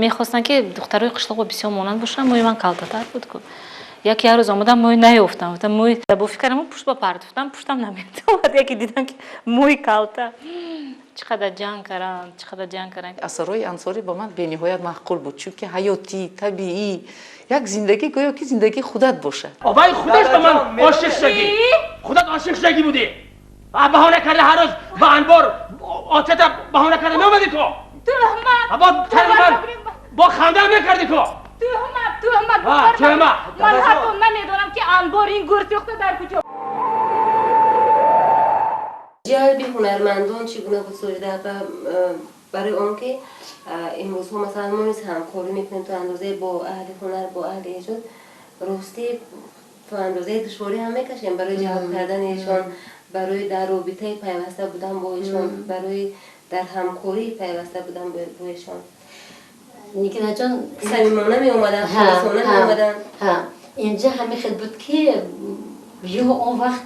Мехостанд, ки духтарои қишлоқо бисёр монанд бошанд. Мӯи ман калтатар буд ку. Яке як рӯз омадам, мӯй наёфтам. Гуфтам, мӯй бофӣ кардам, пушт ба партофтам, пуштам наметавад. Яке дидам, ки мӯи калта. Чӣ қадар ҷанг карданд, чӣ қадар ҷанг карданд. Асарҳои Ансорӣ ба ман бениҳоят маъқул буд, чунки ҳаётӣ, табиӣ, як зиндагӣ, гӯё ки зиндагии худат бошад. Вай худаш ба ман ошиқ шудагӣ, худат ошиқ шудагӣ будӣ. Баҳона карда, ҳар рӯз ба анбор отата баҳона карда меомадӣ ку. Туҳмат! Бо тари ман бо ханда мекардӣ ку. Туҳмат, туҳмат! Туҳмат! Ман ҳатто намедонам, ки анбор ин гурсӯхта дар куҷо. Ҷалби ҳунармандон чӣ гуна буд, Соҷида? Барои он ки имрӯзҳо, масалан, мо низ ҳамкорӣ мекунем то андозае бо аҳли ҳунар, бо аҳли эҷод. Ростӣ, то андозаи душворӣ ҳам мекашем барои ҷалб кардани эшон, барои дар робитаи пайваста будан бо эшон, барои дар ҳамкории пайваста будан бо эшон. Нигинаҷон. Самимона меомаданд, холисона меомаданд. Инҷа ҳамин хел буд, ки ё он вақт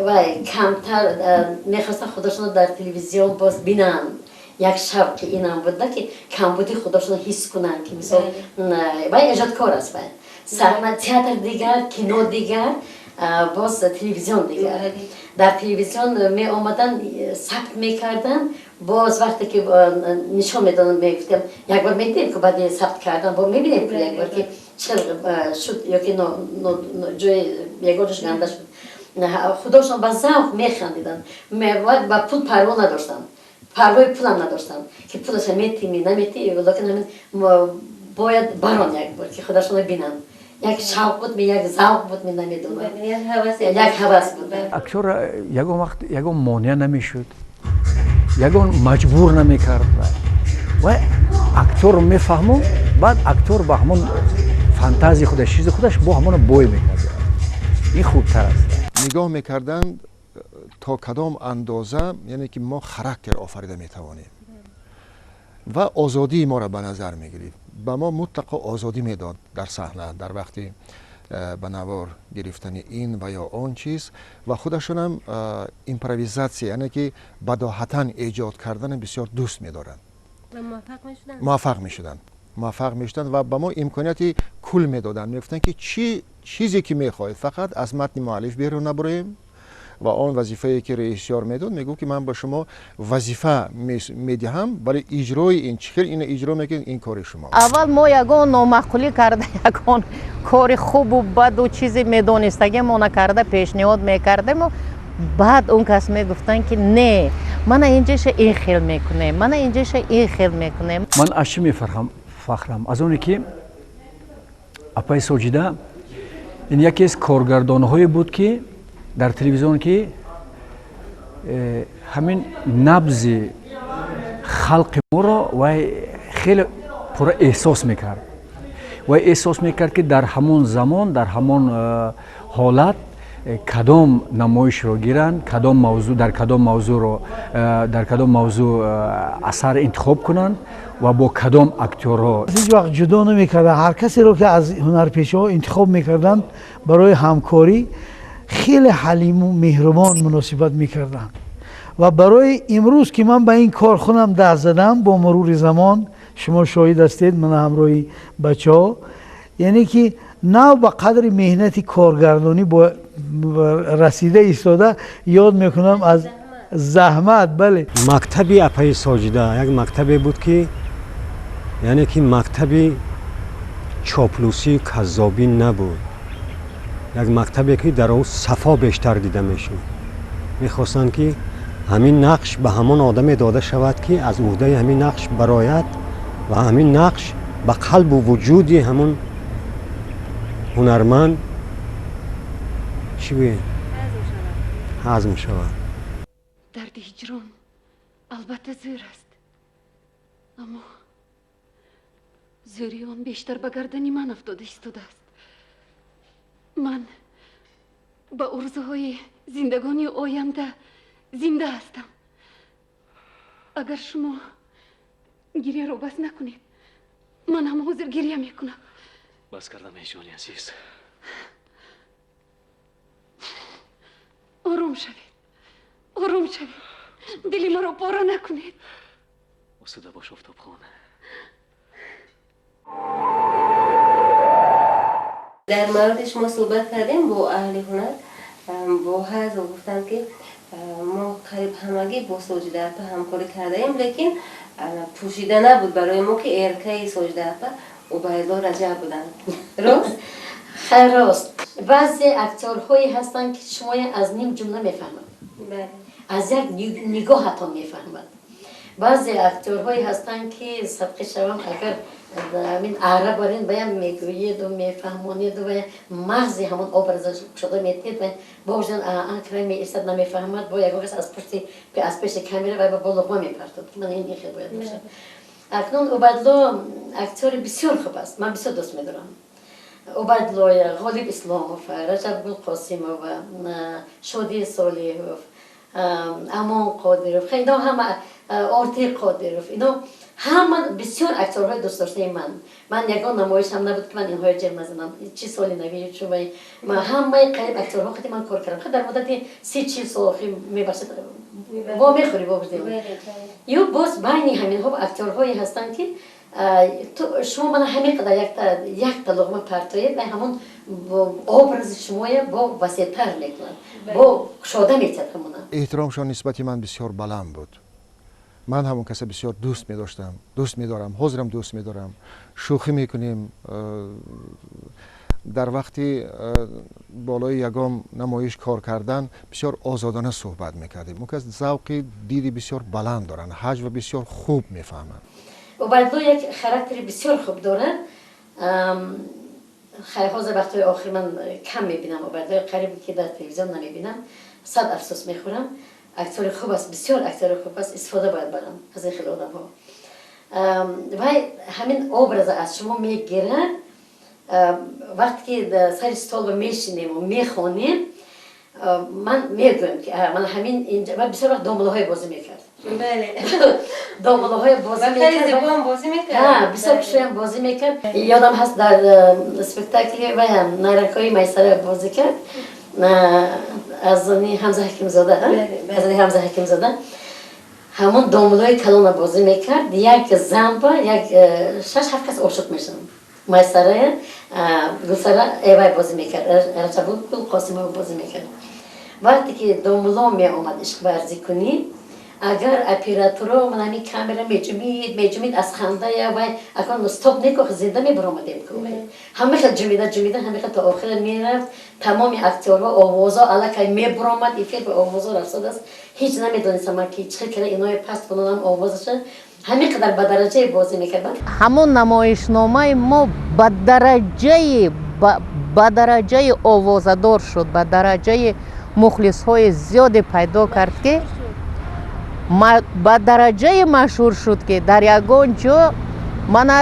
вай камтар мехостан худошонро дар телевизион боз бинанд. Як шавқи инам буда, ки камбуди худошонро ҳис кунанд, ки мисол вай эҷодкор аст, вай саҳна, театр дигар, кино дигар, боз телевизион дигар. Дар телевизион меомаданд, сабт мекарданд. Боз вақте ки нишон медоданд, мегуфтем, як бор медидем ки баъди сабт кардан бо мебинем ки як бор ки чӣ шуд ё ки ҷои ягон ҷош ганда шуд. Худошон ба завқ механдиданд. Ба пул парво надоштанд, парвои пулам надоштанд, ки пулаша метими, намети, лекин ҳамин бояд барон як бор ки худашонро бинанд. Як шавқ буд, як завқ буд, мен намедонам, як ҳавас буд. Актёр ягон вақт ягон монеа намешуд, ягон маҷбур намекард. Вай актёрро мефаҳмон, баъд актёр ба ҳамон фантазии худаш, чизи худаш бо ҳамоно бой мекард. Ин хубтар аст. Нигоҳ мекарданд, то кадом андоза, яъне ки мо характер офарида метавонем, ва озодии моро ба назар мегирифт. Ба мо мутлақо озодӣ медод дар саҳна, дар вақти ба навор гирифтани ин ва ё он чиз. Ва худашонам импровизатсия, яъне ки бадоҳатан эҷод кардана бисёр дӯст медоранд. Муваффақ мешуданд, муваффақ мешуданд ва ба мо имконияти кул медоданд. Мегуфтанд, ки чӣ чизе ки мехоҳед, фақат аз матни муаллиф берун набуроем. Ва он вазифае ки режиссёр медод, мегуфт, ки ман ба шумо вазифа медиҳам, вале иҷрои ин, чӣ хел ина иҷро мекунед, ин кори шумо. Аввал мо ягон номаъқулӣ карда, ягон кори хубу баду чизе медонистагимона карда пешниҳод мекардему, баъд он кас мегуфтанд, ки не, мана инҷаша ин хел мекунем, мана инҷаша ин хел мекунем. Ман аз чӣ мефархам? Фахрам аз оне, ки апаи Соҷида ин яке аз коргардонҳое буд, ки дар телевизион, ки ҳамин набзи халқи моро вай хеле пурра эҳсос мекард. Вай эҳсос мекард, ки дар ҳамон замон, дар ҳамон ҳолат кадом намоишро гиранд, кадом мавзӯъ, дар кадом мавзӯъро, дар кадом мавзӯъ асар интихоб кунанд ва бо кадом актёрҳо. Ҳеҷ вақт ҷудо намекарданд. Ҳар касеро ки аз ҳунарпешаҳо интихоб мекарданд барои ҳамкорӣ, хеле ҳалиму меҳрубон муносибат мекарданд. Ва барои имрӯз ки ман ба ин кор худам даст задам, бо мурури замон шумо шоҳид ҳастед, ман ҳамроҳи бачаҳо, яъне ки нав ба қадри меҳнати коргардонӣ бо расида истода ёд мекунам аз заҳмат, бале. Мактаби апаи Соҷида як мактабе буд, ки яъне ки мактаби чоплусию каззобӣ набуд, як мактабе, ки дар он сафо бештар дида мешуд. Мехостанд, ки ҳамин нақш ба ҳамон одаме дода шавад, ки аз уҳдаи ҳамин нақш барояд ва ҳамин нақш ба қалбу вуҷуди ҳамон ҳунарманд, чӣ гӯем, ҳазм шавад. Дарди ҳиҷрон албатта зӯр аст, аммо зӯри он бештар ба гардани ман афтода истодааст. Ман ба орзуҳои зиндагонии оянда зинда ҳастам. Агар шумо гиряро бас накунед, ман ҳам ҳозир гиря мекунам. Бас кардам, эй ҷони азиз. Ором шавед, ором шавед, дили маро пора накунед. Осуда бош, Офтобхон. Дар мавриди шумо суҳбат кардем бо аҳли ҳунар, бо ҳазл гуфтанд, ки мо қариб ҳамагӣ бо Соҷида апа ҳамкорӣ кардаем, лекин пӯшида набуд барои мо, ки эркаи Соҷида апа Убайдулло Раҷаб буданд. Рост? Хайр, рост. Баъзе актёрҳое ҳастанд, ки шумоя аз ним ҷумла мефаҳмад, аз як нигоҳатон мефаҳмад. Баъзе актёрҳое ҳастанд, ки садқи шавам, агар ҳамин ара барин баям мегӯеду мефаҳмонеду ва мағзи ҳамон образа шуда метед, ва божан анкра меистад, намефаҳмад, бо ягон кас аз пушти, аз пеши камера ва бо луқма мепартод, ки ман ин хел бояд бошад. Акнун Убайдулло актёри бисёр хуб аст, ман бисёр дӯст медорам Убайдуллоя, Ғолиб Исломов, Раҷабгул Қосимова, Шодии Солиҳов, Амон Қодиров, ино ҳама, Ортиқ Қодиров, ино ҳама бисёр актёрҳои дӯстдоштаи ман. Ман ягон намоишам набуд, ки ман инҳоя ҷер назанам, чи соли нави, чувай ҳамаи қариб актёрҳо қати ман кор кардам дар муддати 30-40 сол. Охи, мебахшед, во мехӯри, во ё боз байни ҳаминҳо актёрҳое ҳастанд, ки шумо мана ҳамин қадар якта луғма партоед, ва ҳамон образи шумоя бо васеътар мекунад, бо кушода метиҳад ҳамона. Эҳтиромшон нисбати ман бисёр баланд буд. Ман ҳамон каса бисёр дӯст медоштам, дӯст медорам, ҳозирам дӯст медорам. Шӯхӣ мекунем. Дар вақти болои ягон намоиш кор кардан бисёр озодона суҳбат мекардем. Он кас завқи диди бисёр баланд доранд, ҳаҷва бисёр хуб мефаҳманд. Убайдулло як характери бисёр хуб дорад. Хайр, ҳозир вақтҳои охир ман кам мебинам Убайдулло, қариб ки дар телевизион намебинам, сад афсӯс мехӯрам. Актёри хуб аст, бисёр актёри хуб аст. Истифода бояд барам аз ин хел одамҳо. Вай ҳамин образа аз шумо мегирад. Вақте ки сари столба мешинему мехонем, ман мегӯям, ки ман ҳамин ва бисёр вақт домулаҳое бозӣ мекард, домулаҳое бозӣ. Мекард, бисёр хушоям бозӣ мекард. Ёдам ҳаст, дар спектакли ваям Найрангҳои Майсара бозӣ кард, аз они Ҳамза Ҳакимзода, аз они Ҳамза Ҳакимзода. Ҳамон домулои калона бозӣ мекард. Як занба як шаш ҳафт кас ошиқ мешаванд. Майсарая Гулсара эвай бозӣ мекард, Раҷабгул Қосимова бозӣ мекард. Вақте ки домуло меомад ишқварзӣ кунӣ, агар операторо ман ҳамин камера меҷумид, меҷумид аз хандая, вай акон стоп некох, зинда мебаромадем ку. Ҳама хел ҷумида, ҷумида, ҳама хел то охира мерафт. Тамоми актёрҳо, овозо аллакай мебаромад, эфир ба овозо рафтодааст. Ҳеҷ намедонистам ман, ки чӣ хел кара иное паст кунонам овозаша. Ҳамин қадар ба дараҷае бозӣ мекардам. Ҳамон намоишномаи мо ба дараҷаи овозадор шуд, ба дараҷаи мухлисҳои зиёде пайдо кард, ки ба дараҷае машҳур шуд, ки дар ягон ҷо мана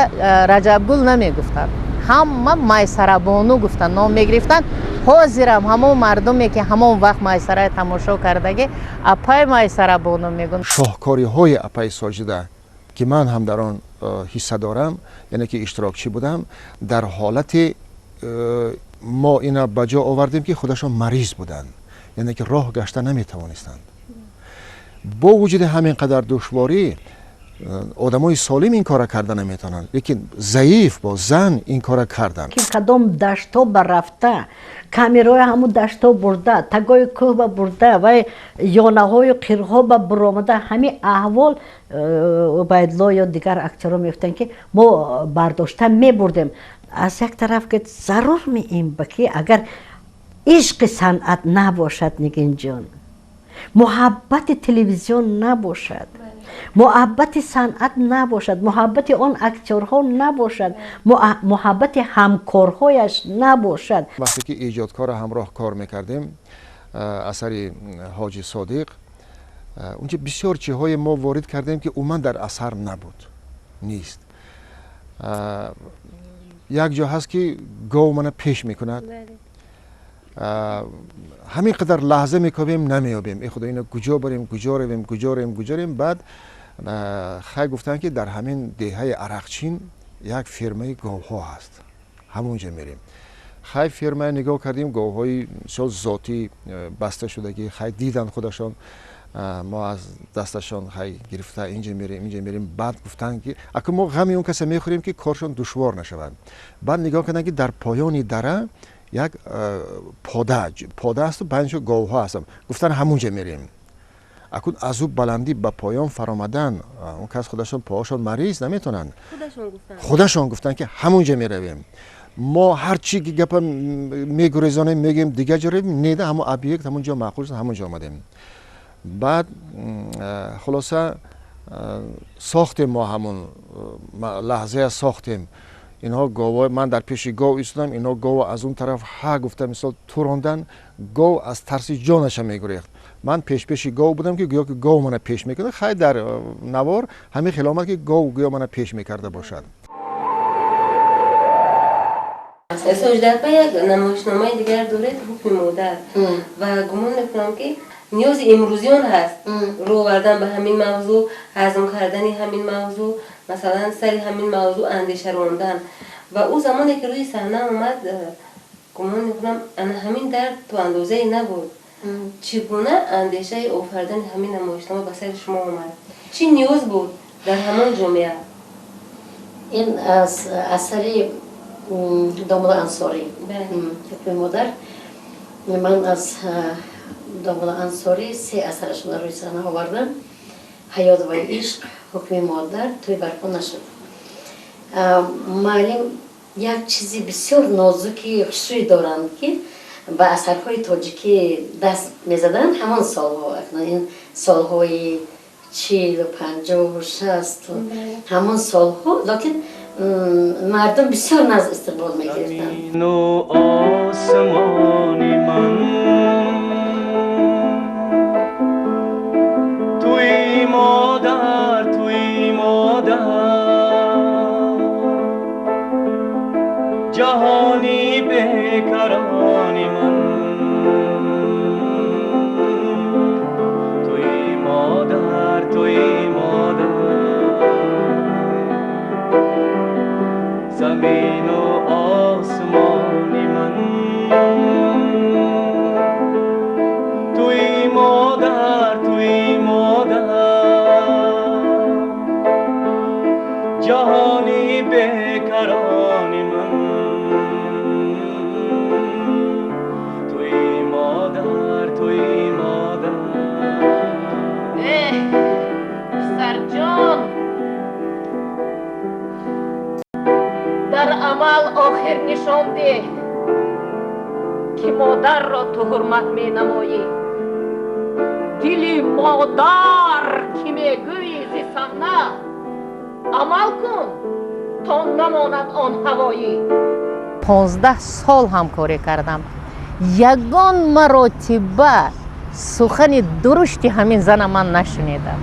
Раҷабгул намегуфтанд, ҳама Майсарабону гуфтанд, ном мегирифтанд. Ҳозирам ҳамон мардуме, ки ҳамон вақт Майсарае тамошо кардагӣ, апай Майсарабону мегӯянд. Шоҳкориҳои апаи Соҷида, ки ман ҳам дар он ҳисса дорам, яъне ки иштирокчӣ будам, дар ҳолати мо ина ба ҷо овардем, ки худашон мариз буданд, яъне ки роҳ гашта наметавонистанд. Бо вуҷуди ҳамин қадар душворӣ, одамои солим ин кора карда наметавонанд, лекин заиф бо зан ин кора карданд. Ки кадом даштҳо ба рафта, камераҳои ҳамун даштҳо бурда, тагои кӯҳ ба бурда, вай ёнаҳою қирҳо ба буромада, ҳамин аҳвол Убайдулло ё дигар актёрҳо мегуфтанд, ки мо бардошта мебурдем. Аз як тараф, ки зарур меим ба ки агар ишқи санъат набошад, Нигинҷон, муҳаббати телевизион набошад, муҳаббати санъат набошад, муҳаббати он актёрҳо набошад, муҳаббати ҳамкорҳояш набошад. Вақте ки эҷодкорро ҳамроҳ кор мекардем, асари Ҳоҷи Содиқ, унҷа бисёр чиҳое мо ворид кардем, ки умуман дар асар набуд, нест. Як ҷо ҳаст, ки гов мана пеш мекунад. Ҳамин қадар лаҳза мекобем, намеёбем. Э худо, ино куҷо барем, куҷо равем, куҷо равем, куҷо равем? Баъд хай гуфтанд, ки дар ҳамин деҳаи Арақчин як фермаи говҳо ҳаст, ҳамонҷа мерем. Хай, фермая нигоҳ кардем, говҳои мисол зотӣ, баста шудагӣ. Хай, диданд худашон. Мо аз дасташон хай гирифта инҷа мерем, инҷа мерем. Баъд гуфтанд, ки акун мо ғами он каса мехӯрем, ки коршон душвор нашавад. Баъд нигоҳ карданд, ки дар поёни дара як пода асту байнашо говҳо ҳастанд. Гуфтанд, ҳамунҷа мерем. Акун аз ӯ баландӣ ба поён фаромадан, он кас худашон поҳошон мариз, наметавонанд. Худашон гуфтанд, ки ҳамунҷа меравем. Мо ҳар чи ки гапа мегурезонем, мегӯем дигар ҷо равем, неда, ҳамон объект ҳамон ҷо маъқул шуд, ҳамон ҷо омадем. Баъд хулоса сохтем, мо ҳамон лаҳзая сохтем. Инҳо говҳо, ман дар пеши гов истодам, инҳо говро аз он тараф ҳа гуфта, мисол, турондан, гов аз тарси ҷонаша мегурехт. Ман пешпеши гов будам, ки гӯё ки гов мана пеш мекунад. Хай, дар навор ҳамин хел омад, ки гов гӯё мана пеш мекарда бошад. Соҷида апа, як намоишномаи дигар доред, «Ҳукми модар», ва гумон мекунам, ки ниёзи имрӯзиён ҳаст рӯ овардан ба ҳамин мавзӯъ, ҳазм кардани ҳамин мавзӯъ, масалан, сари ҳамин мавзӯъ андеша рондан. Ва ӯ замоне ки рӯи саҳна омад, гумон мекунам, ана ҳамин дард то андозае набуд. Чӣ гуна андешаи офаридани ҳамин намоишнома ба сари шумо омад? Чӣ ниёз буд дар ҳамон ҷомеа? Ин аз асари Домулло Ансорӣ, «Ҳукми модар». Ман аз Домулло Ансорӣ се асарашонро рӯи саҳна овардам: «Ҳаёт ва ишқ», «Ҳукми модар», «Тӯй барпо нашуд». Муаллим як чизи бисёр нозуки хушрӯй доранд, ки ба асарҳои тоҷикӣ даст мезаданд ҳамон солҳо, акнун ин солҳои 40-у 50-у 60-у ҳамон солҳо, лекин мардум бисёр нағз истиқбол мегирифтанд. Осмони ман туи модар, туи модар, ҷаҳони бекарони ман туи модар, туи модар, замину осмони ман туи модар, туи модар, ҷаҳони бекарони ман туи модар, туи модар. Эҳ, писарҷон, дар амал охир нишон деҳ, ки модарро ту ҳурмат менамоӣ. Дили модар ки мегӯӣ зи саҳна, амал кун, то намонад он ҳавоӣ. 15 сол ҳамкорӣ кардам, ягон маротиба сухани дурушти ҳамин зана ман нашунидам.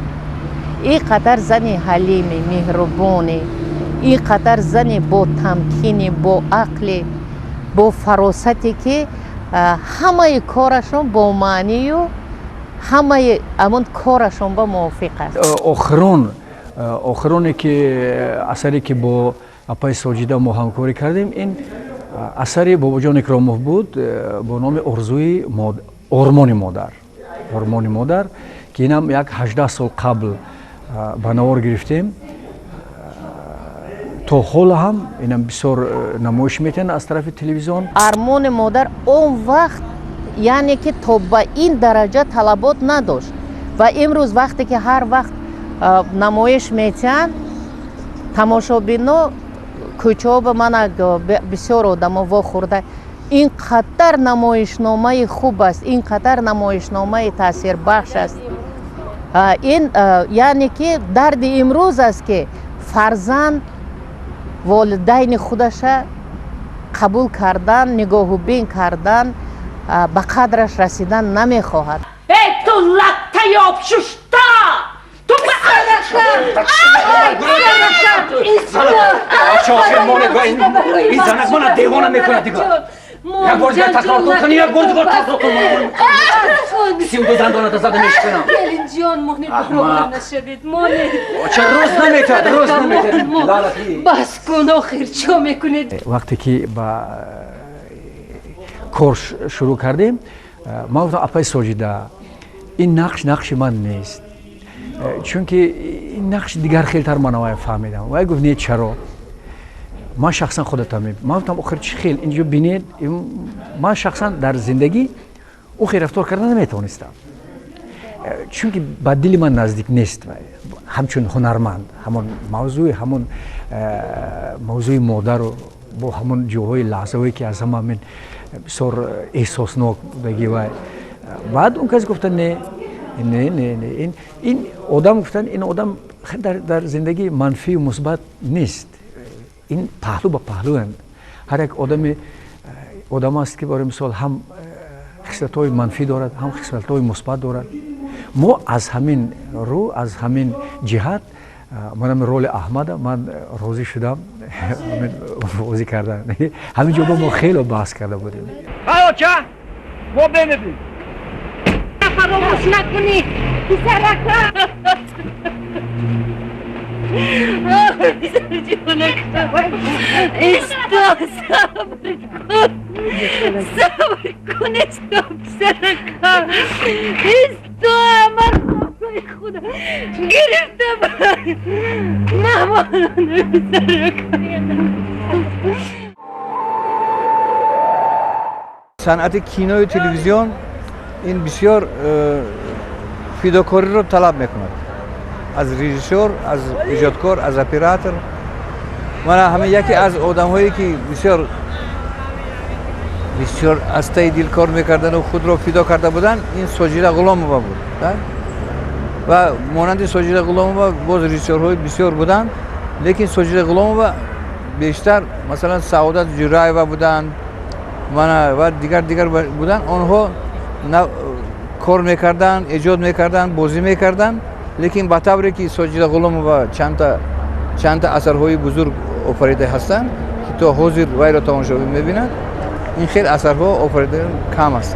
Ин қадар зани ҳалими меҳрубоне, ин қадар зани бо тамкини, бо ақле, бо фаросате, ки ҳамаи корашон бо маънию ҳамаи ҳамон корашон ба мувофиқ аст. Охироне ки асаре ки бо апаи Соҷида мо ҳамкорӣ кардем, ин асари Бобоҷон Икромов буд бо номи орзуи ормони модар, ормони модар, ки инам як 18 сол қабл ба навор гирифтем. То ҳоло ҳам инам бисёр намоиш метиҳанд аз тарафи телевизион. «Армони модар» он вақт, яъне ки то ба ин дараҷа талабот надошт ва имрӯз вақте ки ҳар вақт намоиш метиҳанд, тамошобино кӯчаҳо ба мана бисёр одамо вохӯрда, ин қадар намоишномаи хуб аст, ин қадар намоишномаи таъсирбахш аст. Ин яъне ки дарди имрӯз аст, ки фарзанд волидайни худаша қабул кардан, нигоҳубин кардан, ба қадраш расидан намехоҳад. Эй, ту латтаи обшушта! Ту Ин занак мана девона мекунад дигар. Як бор дигар такрор кун, як бор дигар такрор кун. 32 дандоната зада мешиканам. Келинҷон, монед, баробар нашавед, монед. Ча рост наметиҳад, рост наметиҳад. Бас кун, охир чо мекунед? Вақте ки ба кор шурӯъ кардем, ман гуфтам: «Апаи Соҷида, Ин нақш нақши ман нест, чунки ин нақш дигар хелтар ман вай фаҳмидам. Вай гуфт: «Не, чаро, ман шахсан худатам». Ман гуфтам: «Охир чӣ хел инҷо бинед, ман шахсан дар зиндагӣ ӯ хел рафтор карда наметавонистам, чунки ба дили ман наздик нест ҳамчун ҳунарманд». Ҳамон мавзӯи, ҳамон мавзӯи модару бо ҳамон ҷоҳои, лаҳзаҳое, ки аз ҳама мин бисёр эҳсоснок будаги вай. Баъд он кас гуфта: «Не, не, не, не, ин одам», гуфтан, «ин одам дар зиндагӣ манфию мусбат нест, ин паҳлӯ ба паҳлӯянд. Ҳар як одами одам аст, ки барои мисол ҳам хислатҳои манфӣ дорад, ҳам хислатҳои мусбат дорад». Мо аз ҳамин рӯ, аз ҳамин ҷиҳат ман ҳамин роли Аҳмада ман розӣ шудам бозӣ кардан. Ҳамин ҷо мо хело баҳс карда будем. Оча, мо бемебин. Фаромӯш накунӣ, писарака. Исто, сабр кун, сабр кун, исто, писарака, исто. Марҳамаи худо гирифта намонад, писарака. Санъати киною телевизион ин бисёр фидокориро талаб мекунад аз режиссёр, аз эҷодкор, аз оператор. Мана ҳама яке аз одамҳое, ки бисёр бисёр аз таи дил кор мекардану худро фидо карда буданд, ин Соҷида Ғуломова буд. Ва монанди Соҷида Ғуломова боз режиссёрҳои бисёр буданд, лекин Соҷида Ғуломова бештар. Масалан, Саодат Ҷураева буданд, мана ва дигар дигар буданд. Онҳо кор мекарданд, эҷод мекарданд, бозӣ мекарданд, лекин ба тавре ки Соҷида Ғуломова чандта асарҳои бузург офарида ҳастанд, ки то ҳозир вайро тамошобин мебинад, ин хел асарҳо офарида кам ҳастанд.